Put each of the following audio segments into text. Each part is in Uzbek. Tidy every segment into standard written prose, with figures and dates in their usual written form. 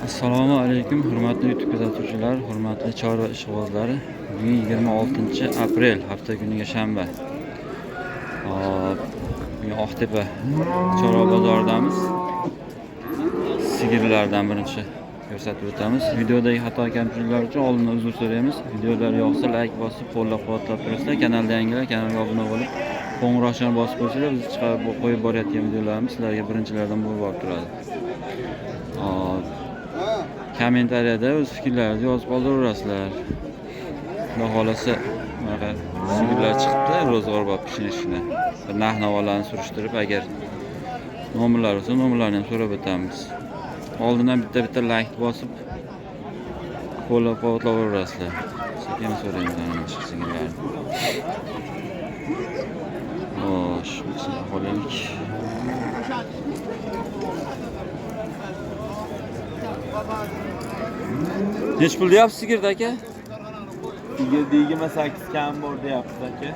Assalomu alaykum, hurmatli YouTube kuzatuvchilar, hurmatli chorva ishqibozlari. Bugun 26 aprel, hafta kuniga shanba. Hop, bugun Oqtepa chorva bozoridamiz. Sigirlardan birinchi ko'rsatib o'tamiz. Videodagi xato kamchiliklar uchun oldindan uzr so'raymiz. Videolar yoqsa like bosib, qo'llab-quvvatlab turasizlar. Kanalda yangilar kanalga obuna bo'lib, qo'ng'iroqchani bosib qo'ysanglar, biz chiqarib qo'yib borayotgan videolarimiz sizlarga birinchilardan bo'lib borib turadi. Hop, kommentariyada o'z fikrlaringizni yozib qoldiraverasizlar. Xudo xohlasa, bunaqa sigirlar chiqibdi, ro'zg'or bop kichkina kichkina. Bir narx-navolarni surishtirib, agar nomerlar bo'lsa, nomerlarni ham so'rab o'tamiz. Oldindan bitta-bitta like bosib, qo'llab-quvvatlayverasizlar. Sekin so'raymiz ana shu sigirlarni. Xo'sh, bismillah qo'yaylik. Nech pul deyapsiz sigirda aka? Sigirda 28 kam bor deyapmiz aka.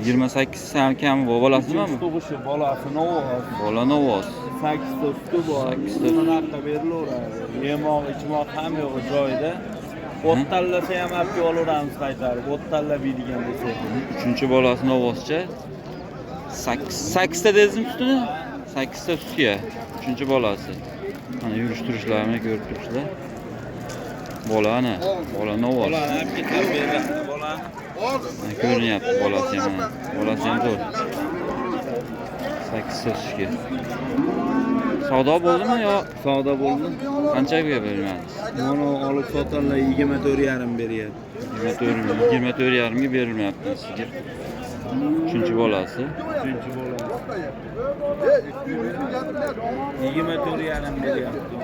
28 ham kam bor. Bolasi nimami? Tug'ishi bolasi novoz. Bola novoz. 8 ta suti bor. Sakkizta. Shunaqa berilaveradi. Yemoq, ichmoq ham yo'q joyida. O't tanlasa ham olib kelaveramiz qaytarib. O't tanlab yeydigan bo'lsa. Uchinchi bolasi novvozcha. 8 8 ta dedingizmi sutini? 8 ta sutga. Uchinchi bolasi. Mana yurish turishlarini ko'rib turibsizlar. Bola ana, bola novvoz. Bolani olib ketib beriladi. Bolani Mana ko'rinyapti bolasi ham mana. Bolasi ham zo'r. 8 ta sutga. Savdo bo'ldimi yo savdo bo'ldi. qanchaga berilmadingiz? Mana olib sotanlar 24,5 beryapti. 24 24,5 ga berilmayapti sigir. Uchinchi bolasi. Uchinchi bola. 24,5 beryapti.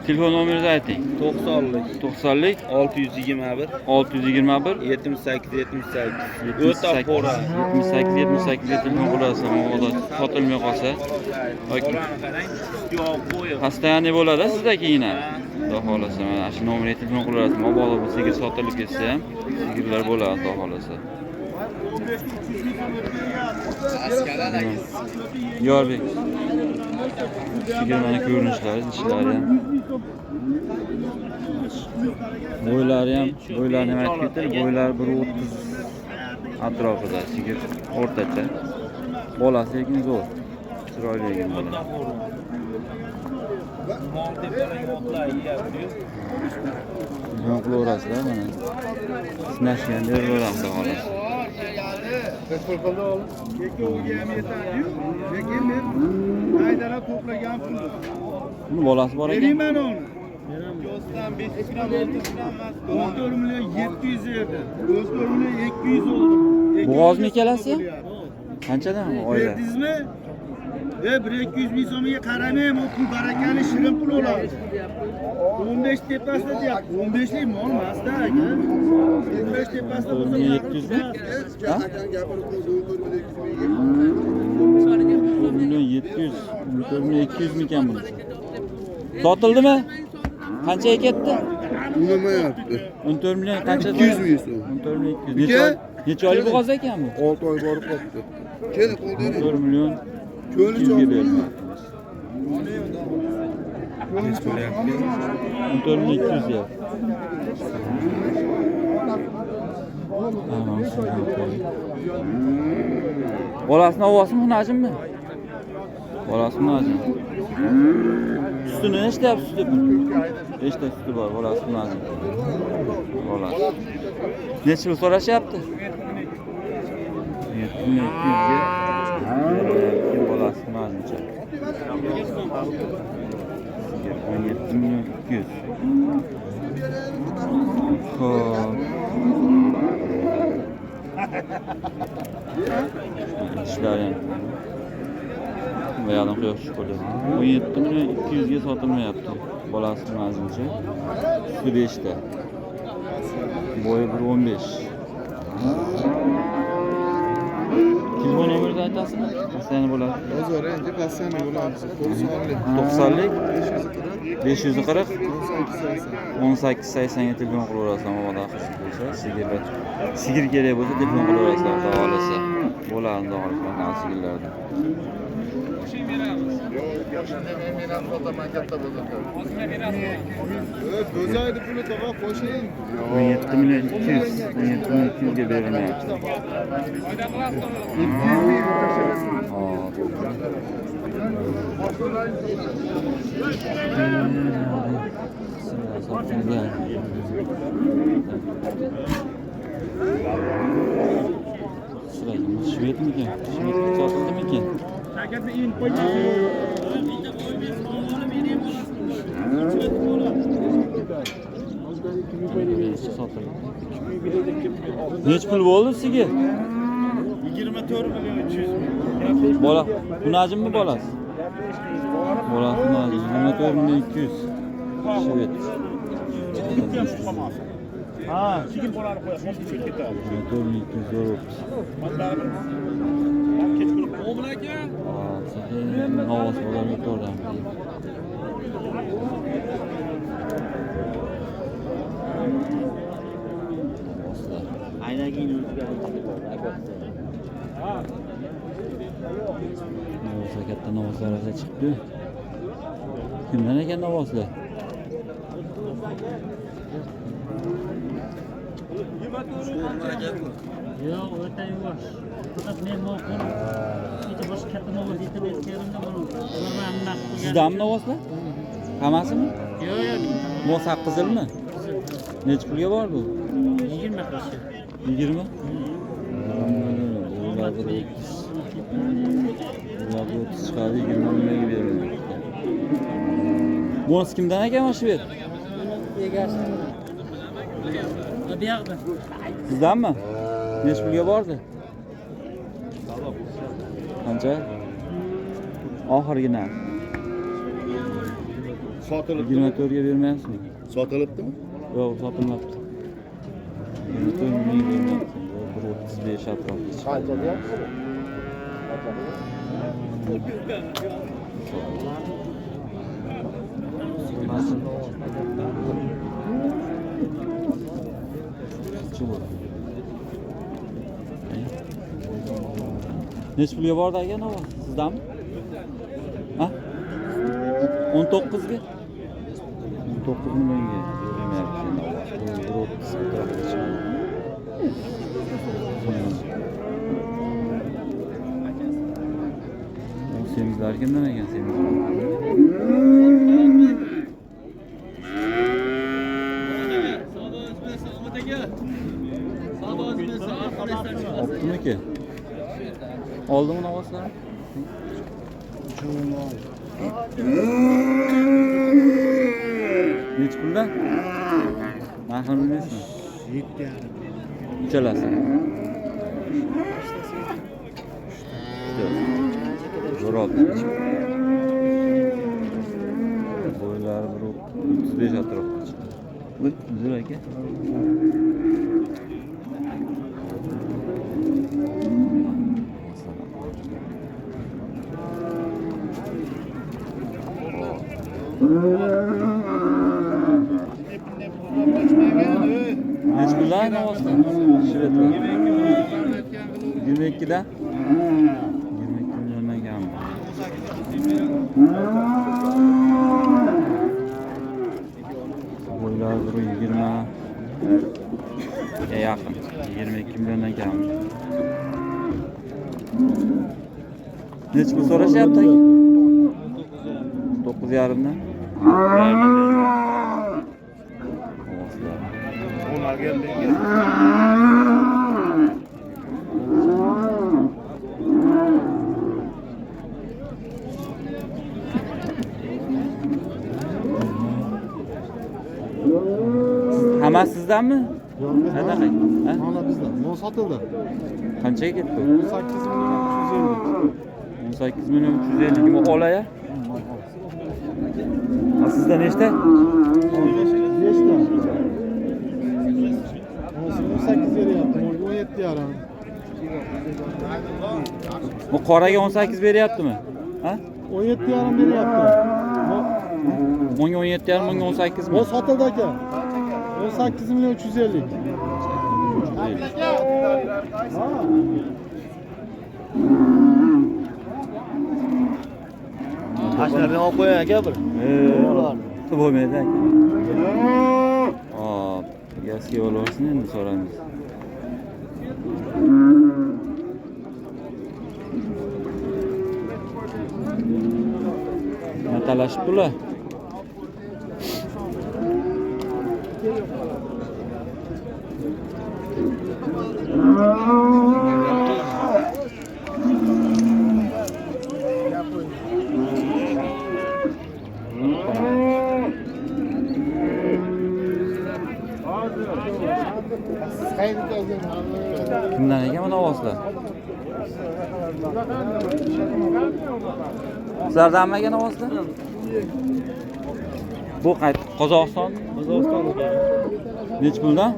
Telefon nomeringizni ayting. 90lik 90lik 621 621 78 78. O'ta qo'ra. 78 78 ga telefon qilasizlar, mabodo sotilmay qolsa. Yoki Bolani qarang, yog' qo'yiq. постоянный bo'ladi sizda keyin ham. Xudo xohlasa mana shu nomerga telefon qilaverasiz. Mabodo bu sigir sotilib ketsa ham sigirlar bo'ladi xudo xohlasa. Yorbek. Sigir mana ko'rinishlari, dishlari ham. Bo'ylari ham, bo'ylarini ham aytib ketdi. Bo'ylari 1.30 atrofida sigir o'rtacha. Bolasi lekin zo'r. Chiroyli ekan bola. O'ta qo'ra. Mol tepalang otlar yeyapti-yu. Telefon qilaverasizlar mana. Sinashga ham beraveramiz xudo xohlasa. Ikkoviga ham yetadi-yu, lekin men qaytadan to'plagan pul. Buni bolasi bor ekan. Berayman uni. 14 million 700 berdi. 14 million 200 oldi. Bo'g'ozmi ikkalasi ham? Qanchadan oyda? Berdingizmi? E, 1-200 ming so'miga qaramayman, u pul barakali shirin pul oladi. 15 tepasida deyapti. 15 lik mol emas-da aka. 15 tepasida bo'lsa 700 mi? Ha? 4 million 700, 4 million 200 mikan bunisi? Sotildimi? Qanchaga ketdi? Unamayapti. 14 million qancha? 200 ming so'm. 14 million 200. Necha oy, necha oylik bo'g'oz ekan bu? 6 oy borib qolibdi. Keling, qo'l bering. 14 million Ko'li 200 ga chopdi. beriladi. 14 million 200 deyapti. Tamam, sizdan qo'ying. Bolasini ovozimi xunajimmi? Bolasi xunajim. Sutini nechta deyapti suti buni? Nechta suti bor bolasi xunajim? Bolasi. Necha pul so'rashyapti? 7 million 200 ga berilyapti bolasi xunajimcha. 17 million 200. Xo'p. Ishlari ham. Buyoqdan quyosh tushib qolyapti. 17 million 200 ga sotilmayapti. Bolasi mazmuncha. Suti 5 ta. Bo'yi 1.15. Telefon nomeringizni aytasizmi? Постоянно bo'ladi. Bozor endi pastani bo'lamiz. 90lik 90lik 540 540 18 80. 18 80 ga telefon qilaverasizlar mabodo qiziq bo'lsa, sigirlar. Sigir kerak bo'lsa telefon qilaverasizlar, xudo xohlasa. Bo'ladi, xudo xohlasa, bunaqa sigirlardan. Bo'zaydi puli tog'a qo'shing. 17 million 200, 17 million 200 ga berilmayapti. Hop. Sotilgan. Shvedmikan? Shved sotildimikan? Sotildi. Necha pul bo'ldi sizga? 24 million 300 ming. Bola, bu Najimmi bolasi? Bolasi Najim 24 million 200. Shved. Ha, keyin bolani qo'yasiz, tushib ketadi. 24 million 200 zo'r bo'pti. Hop, sekin ovoz bozorga to'g'ri. Ovozlar. Novvoslar katta novvoslar rosa chiqibdi. Kimdan ekan novvoslar? Yo'q, o'ta yuvosh. Faqat men mol kecha boshqa katta mol yetib eskerimda buni nima qilgan. Sizdanmi novvoslar? Hammasimi? Yo'q, yo'q. Mol qizilmi? Necha pulga bor bu? 20 qishi. 20? Bular 30 chiqadi, 20 millionga beriladi. Bonus kimdan ekan mana shu yer? Egasi. Bu yoqda. Sizdanmi? Necha pulga bordi? Qancha? Oxirgi narx. Sotilibdi. 24 ga bermayapsizmi? Sotilibdimi? Yo'q, sotilmabdi. 24 millionga bermayapti. 1.35 atrofida chiqadi. Qancha deyapsiz? Necha pulga bordi aka nova? Sizdanmi? Ha? 19 ga? 19 millionga bermayapti nova. 1.30 atrofida chiqadi. Semizlar kimdan ekan semizlar? Olibdimiki? Oldimi novvoslar? Necha puldan? Narxini bilmaysizmi? 7,5. Uchalasi. Zo'r oldi. Bo'ylari 1.35 atrofida chiqadi. Voy, zo'r aka. Necha puldan novvoslar? Shvedlar. 22 dan? 22 milliondan kam. Bo'ylari 1.20 ga yaqin. 22 milliondan kam. Necha pul so'rashyapti aka? 9,5 dan. Ovozlar. Hammasi sizdanmi? Qanaqa? Ha? Mana bizdan. Mol sotildi. Qanchaga ketdi? 18 million 350. 18 million 350 mi olaya? Ha, sizda nechta? 5 ta. 18 beryapti. Molga 17,5. Bu qoraga 18 beryaptimi? Ha? 17,5 beryapti. Bunga 17,5, bunga 18 mi? Mol sotildi aka. 18 million 350. Ha. Qashqardan olib qo'ying aka bir. Bo'lmaydi aka. Hop, egasiga olaversin endi so'raymiz. Nima talashib bular? Kimdan ekan bu ovozlar? Sizlardanmi ekan ovozlar? Bu qayt Qozog'iston? Qozog'istonda. Nechi puldan?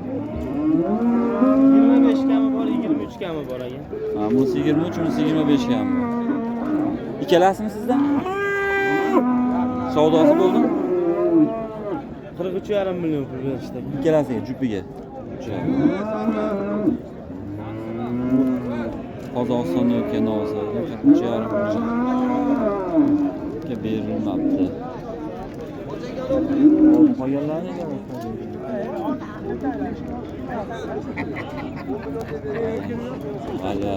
25 kami bor, 23 kami bor aka. Ha, bunisi 23, bunisi 25 kami bor. Ikkalasimi sizdan? Savdosi bo'ldimi? 43,5 million pul berishdi. Ikkalasiga, jupiga. Qozog'istonda o'tgan ovozlarga 43,5 millionga berilmabdi. Qolganlar nega? Hali.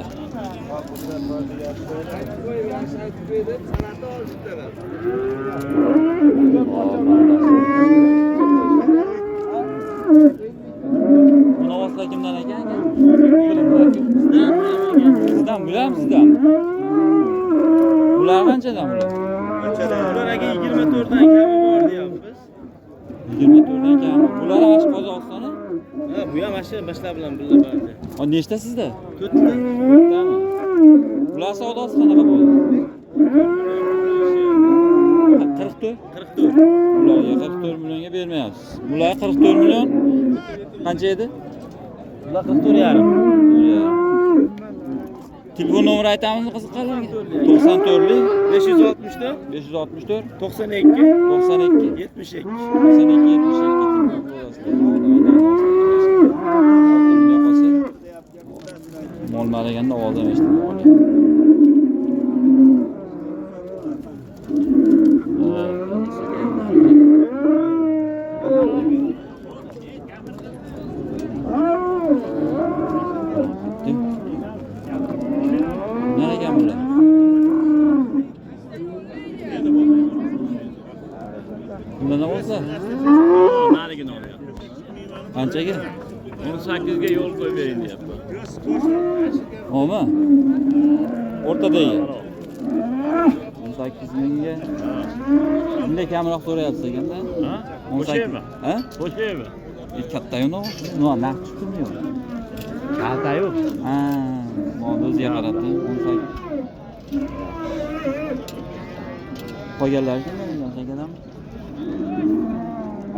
Buni ovozlar kimdan ekan aka? Sizdan, bular sizdan. Bular qanchadan bular? Bular aka 24 dan kami bor deyapmiz. 24 dan kami. Bular ham shu Qozog'istonmi? Ha, bu ham mana shu bashlar bilan birga bordi. O nechta sizda? 4 ta. To'rttami? Bular savdosi qanaqa bo'ldi? 44? 44. Bularga 44 millionga bermayapsiz. Bular 44 million qancha edi? Bular 44,5. Telefon nomeri aytamizmi qiziqqanlarga? 94lik 564 564 92 92 72. 92 72 telefon bo'lasizlar. Qolsa mol maraganda ovoz ham eshitilmay qolgan. Nima bular? Kimdan ovozlar? Narigini olyapti. Qanchaga? 18 ga yo'l qo'yib bering deyapti. Olma. O'rtadagi. 18 mingga. Bunday kamroq so'rayapsiz ekanda. Ha? 18. Qo'shaymi? Ha? Qo'shaymi? Katta-yu nima narx tushdimi yo'q? Kalta yo'q. Ha, molni o'ziga qarab-da 18. Qolganlari kimdan ekan?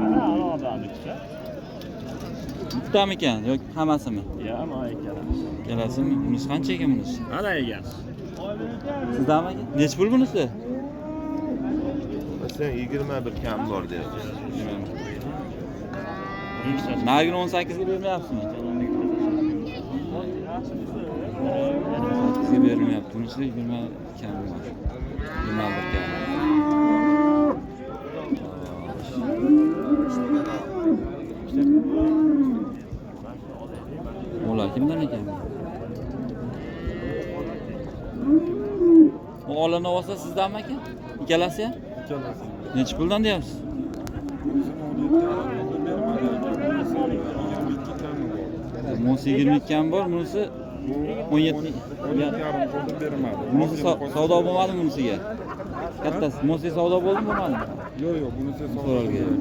Ana alohida ikkita. Bittamikan yoki hammasimi? Ya, mana ikkalasi. Ikkalasimi? Bunisi qancha ekan bunisi? Ana egasi. Sizdami aka? Nechi pul bunisi? Masalan 21 kam bor deyapsiz. Narigini 18 ga bermayapsizmi? 18 ga berilmayapti. Bunisi 20 kam bor. 21 kam. Ular kimdan ekan? Bu ola novvosa sizdanmi aka? Ikkalasi ham? Ikkalasi. Nechi puldan deyapsiz? Bunisi 17 kam bor. Bunisi bor. Bunisi 17 17,5 bo'ldi bermadi. Bunisi savdo bo'lmadimi bunisiga? Kattasi. Bunisi savdo bo'ldimi, bo'lmadimi? Yo'q, yo'q, bunisi So'ralgan.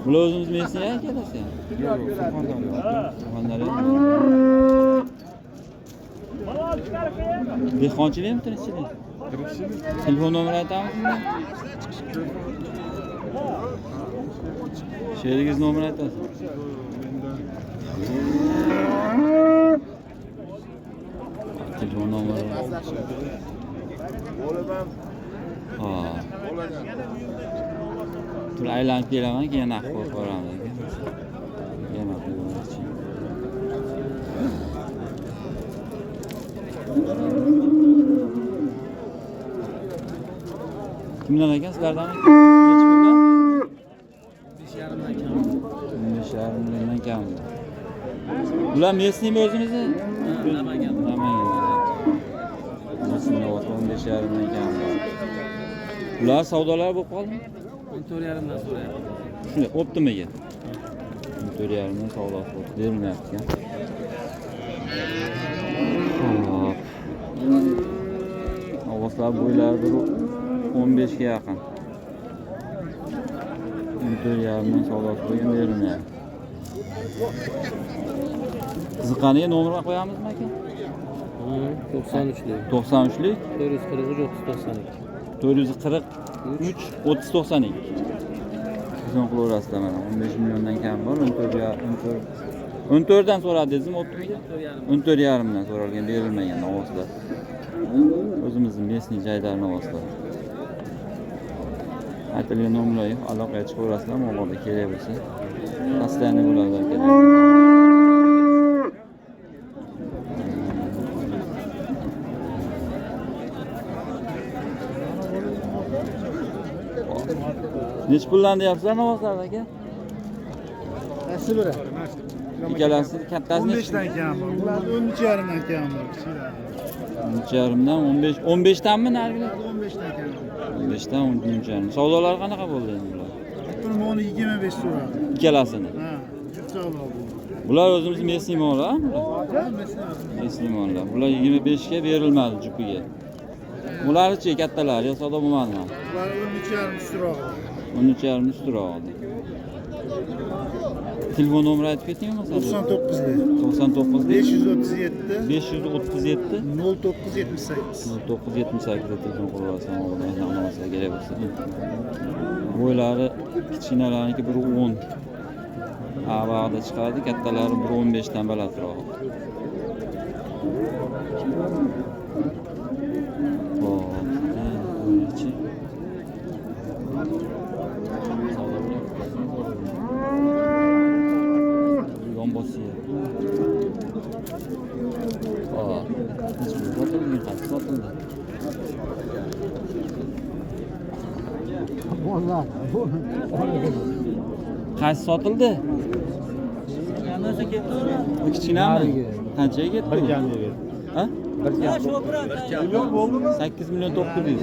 Bular o'zimiz mesni ikkalasi ham. Yo'q, yo'q, Surxondaryo. Surxondaryo. Dehqonchilikmi, tirikchilik? Tirikchilik. Telefon nomeri aytamizmi? Sherigingiz nomerini aytasiz. Telefon nomeri. Ha. Tur aylanib kelaman, keyin narx qo'yib ko'ramiz aka. Yana qo'yib. Kimdan ekan sizlardanmi? Nechi puldan? 5,5 dan kam. 5,5 milliondan kam. Bular местныйmi o'zimizni? Namangan. Namangan. Местный 15,5 dan kam. Bular savdolar bo'lib qoldimi? 14,5 dan so'rayapti. Shunday, optimiga. 14,5 dan savdosi bo'lib berilmayapti ekan. Xo'p. Ovozlar bo'ylari bir 15 ga yaqin. 14,5 dan savdosi bo'lgan berilmayapti. Qiziqqaniga nomer qo'yamizmi aka? 93lik. 93lik 443 30 92. 443 30 92. Telefon qilaverasizlar mana 15 milliondan kam bor. 14 dan so'radi dedingizmi optimiga? 14,5 dan so'ralgan, berilmagan ovozlar. O'zimizni местный jaydarni ovozlar. Aytilgan nomerlarga aloqaga chiqaverasizlar, mabodo kerak bo'lsa. Постоянно bo'ladi akalar. Nechi puldan deyapsizlar novvoslarni aka? Qaysi biri? Ikkalasi kattasi 15 dan kam bor. Bular 13,5 dan kam bor. Kichiklari. 13,5 dan 15 15 danmi narigilar? 15 dan kam. 15 dan 13,5. Savdolar qanaqa bo'ldi endi bular? Buni moli 25 so'radi. Ikkalasini. Ha, juft savdo bu. Bular o'zimiz местный mollar, bular. Местный mollar. Bular 25 ga berilmadi jupiga. Bularchi kattalari yo savdo bo'lmadimi? Bular 13,5 so'radi. 13,5 ustroq oldi. Telefon nomeri aytib ketingmi masalan? 99lik. 99 537 537 0978. 0978 da telefon qilib olasan, obunachilar kerak bo'lsa. Bo'ylari kichkinalarniki 1.10 avag'ida chiqadi, kattalari 1.15 dan balandroq. Xo'p, endi yon bosyapti. Necha pul sotildi? Qaysi sotildi? Qaysi sotildi? Bu kichkinami? Qanchaga ketdi? Bir kamga ketdi. Ha? Million bo'ldimi? 8 million 900.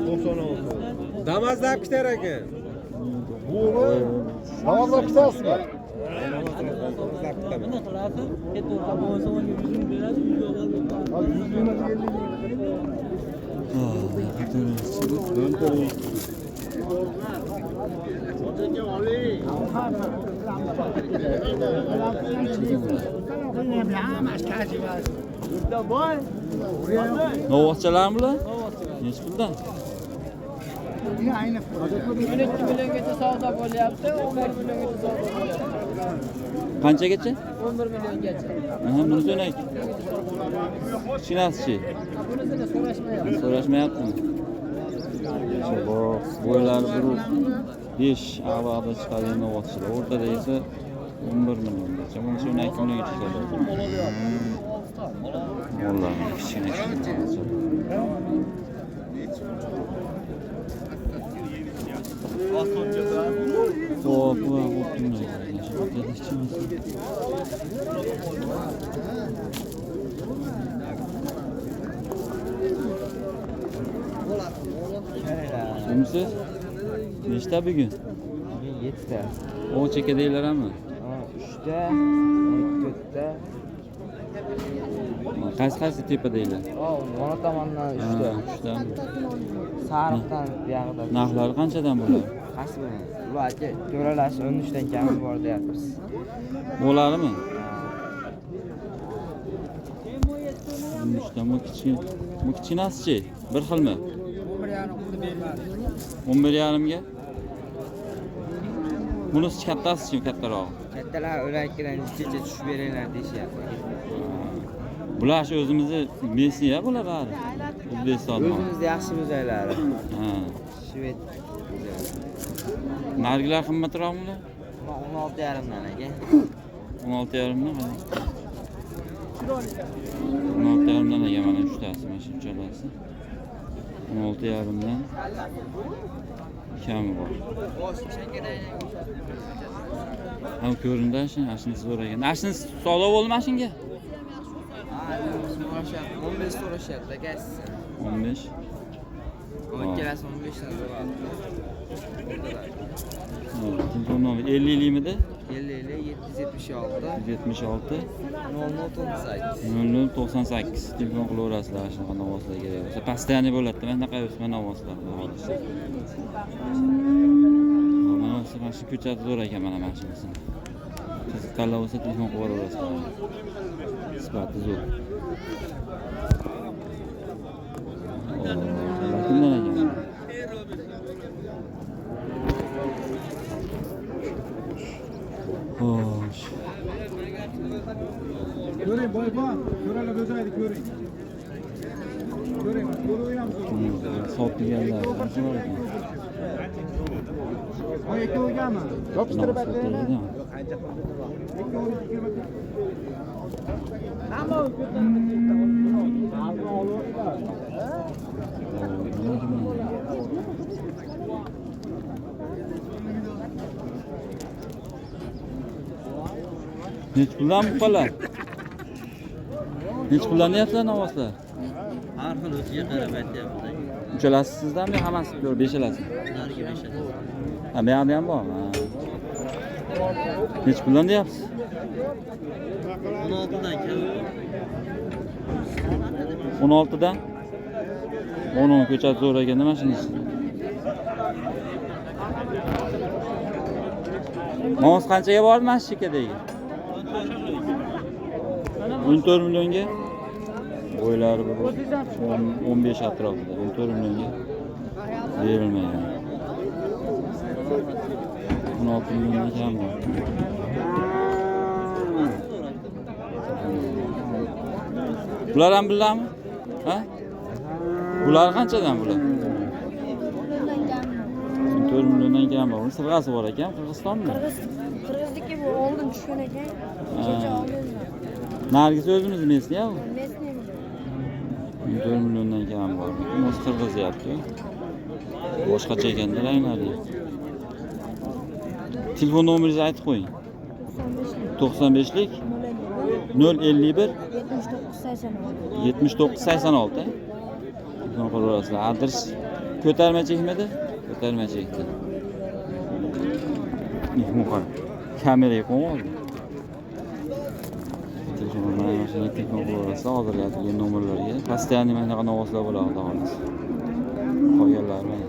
96. Damazlab ketar ekan. Damazlab ketasizmi? Buni qilasiz, ketaveradi. Bo'lmasa unga 100 ming beradi, 100 oladi. Novvoschalarmi bular? Nechi puldan? 12 milliongacha savdo bo'lyapti, 11 milliongacha savdo bo'lyapti. Qanchagacha? 11 milliongacha. Aha, bunisi 12. Kichkinasichi? Bunisini so'rashmayapti. So'rashmayaptimi? Bo'ylari 1.5 avvalda chiqadigan novvoschilar. O'rtada esa 11 milliongacha, bunisi 12 milliongacha savdo. Mollar kichkina kichkina. Xo'p, bu Bunisi nechta bugun? 7 ta. O chekadagilar hammi? 3 ta, 4 ta. Qaysi qaysi tepadagilar? Mana tomondan 3 ta. 3 ta. Sariqdan buyog'ida. Narxlari qanchadan bular? Qaysi biri? Bu aka to'ralasi 13 dan kami bor deyapmiz. Bo'larimi? 13 dan bu kichkina. Bu kichkinasichi? Bir xilmi? 11,5 ga. Bunisi kattasichi, kattarog'i? Kattalar 12 dan necha tushib beringlar deyishyapti. Bular shu o'zimizni местный bular bari. O'zbekiston. O'zimizda yaxshi muzaylari. Ha. Shved muzaylari. Nargilar qimmatroqmi bular? 16,5 dan aka. 16,5 dan qarang. 16,5 dan ekan mana uchtasi, mana shu uchalasi. 16,5 dan kami bor. Ham ko'rindi ashinisi zo'r ekan. Ashinisi savdo bo'ldimi ashinga? 15 so'rashyapti akasi. 15. Ikkalasi 15 dan so'radi. Telefon nomeri 50 limidi? 50 776 76 0098. 0098. Telefon qilaverasizlar shunaqa novvoslar kerak bo'lsa. Постоянно bo'ladi, mana bunaqa o'sma novvoslar xudo xohlasa. Mana shu mana shu ko'chada zo'r ekan mana shunisi. Qiziqqanlar bo'lsa telefon qilib yuboraverasizlar. Sifati zo'r. Kimdan ekan? Xo'sh. Ko'ring boybon, ko'ralar o'zaydi ko'ring. Ko'ring, ko'raveramiz. Sotganlar qancha bor ekan? Oy ikkovgami? Yopishtirib aytaymi? Nechi puldan buqalar? Nechi puldan deyapsizlar novvoslar? Har xil o'ziga qarab aytyapti. Uchalasi sizdanmi, hammasi ko'rib beshalasi? Ularga beshalasi. Ha, bu yoqda ham bormi? Ha. Nechi puldan deyapsiz? 16dan kam. 16dan? 10 ko'chasi zo'r ekan, nima shunisi? Novvos qanchaga bordi mana shu chekkadagi? 14 millionga. Bo'ylari bir 15 atrofida 14 millionga berilmagan. 16 millionga kam bor. Bular ham bilami? Ha? Bular qanchadan bular? 14 milliondan kam bor. Uni sirg'asi bor ekan, Qirg'izistonmi? Qirg'izniki bu oldin tushgan ekan. Kecha oldin. Nargisi o'zimiz mesni ya bu. Mesni. 14 milliondan kam bor. O'zi qirg'iz deyapti. Boshqacha ekanda ranglari. Telefon nomeringizni aytib qo'ying. 95lik 051 79 86. Telefon qilaverasizlar. Adres ko'tarmachakmidi? Ko'tarmachakdi. Mehmonxona. Kameraga qo'yib oldi. Telefon mana shunday telefon qilaverasizlar hozir aytilgan nomerlarga. Постоянно mana shunaqa novvoslar bo'ladi xudo xohlasa. Qolganlar mana.